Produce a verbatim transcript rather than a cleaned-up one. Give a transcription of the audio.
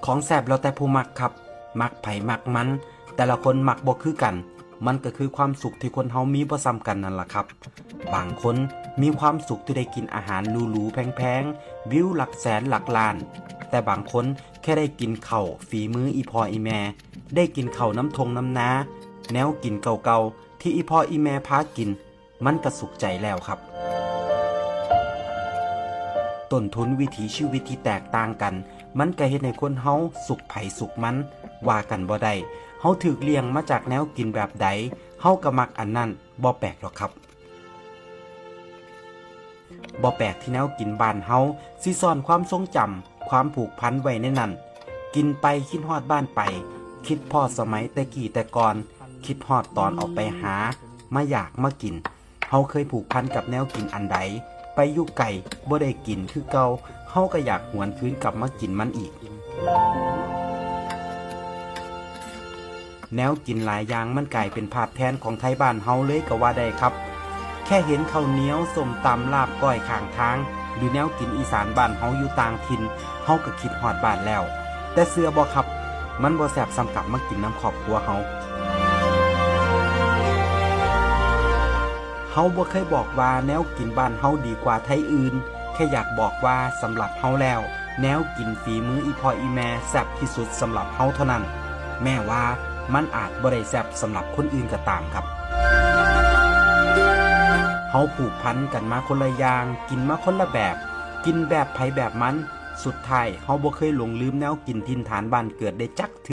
ของแซ่บแล้วแต่ผู้มักครับ มักไผมักมัน แต่ละคนมักบ่คือกัน มันก็คือความสุขที่คนเฮามีบ่ซ้ำกันนั่นล่ะครับ บางคนมีความสุขที่ได้กินอาหารหรูๆแพงๆ วิวหลักแสนหลักล้าน แต่บางคนแค่ได้กินข้าวฝีมืออีพ่ออีแม่ ได้กินข้าวน้ำทงน้ำนา แนวกินเก่าๆที่อีพ่ออีแม่พากิน มันก็สุขใจแล้วครับ ต้นทุนวิถีชีวิตที่แตกต่างกัน มันก็เฮ็ดให้คนเฮาสุขไผสุขมัน ว่ากันบ่ได้ เฮาถูกเลี้ยงมาจากแนวกินแบบใด เฮาก็มักอันนั้น บ่แปลกหรอกครับ บ่แปลกที่แนวกินบ้านเฮาสิซ่อนความทรงจำ ความผูกพันไว้ในนั้น กินไปคิดฮอดบ้านไป คิดพ้อสมัยแต่กี้แต่ก่อน คิดฮอดตอนออกไปหา มาอยากมากิน เฮาเคยผูกพันกับแนวกินอันใด ไปอยู่ไกลบ่ได้กินคือเก่า เฮาก็อยากหวนคืนกลับมากินมันอีก แนวกินหลายอย่างมันกลายเป็นภาพแทนของไทบ้านเฮาเลยก็ว่าได้ครับ แค่เห็นข้าวเหนียว ส้มตำ ลาบก้อยข้างทาง หรือแนวกินอีสานบ้านเฮาอยู่ต่างถิ่น เฮาก็คิดฮอดบ้านแล้ว แต่เชื่อบ่ครับ มันบ่แซ่บส่ำกลับมากินนำครอบครัวเฮา เฮาบ่เคยบอกว่าแนวกินบ้านเฮาดีกว่าไทอื่น แค่อยากบอกว่าสำหรับเฮาแล้ว แนวกินฝีมืออีพ่ออีแม่แซ่บที่สุดสำหรับเฮาเท่านั้น แม้ว่ามันอาจบ่ได้แซ่บสำหรับคนอื่นก็ตามครับ เฮาผูกพันกันมาคนละอย่าง กินมาคนละแบบ กินแบบไผแบบมัน สุดท้ายเฮาบ่เคยหลงลืมแนวกินถิ่นฐานบ้านเกิดได้จักเทื่อ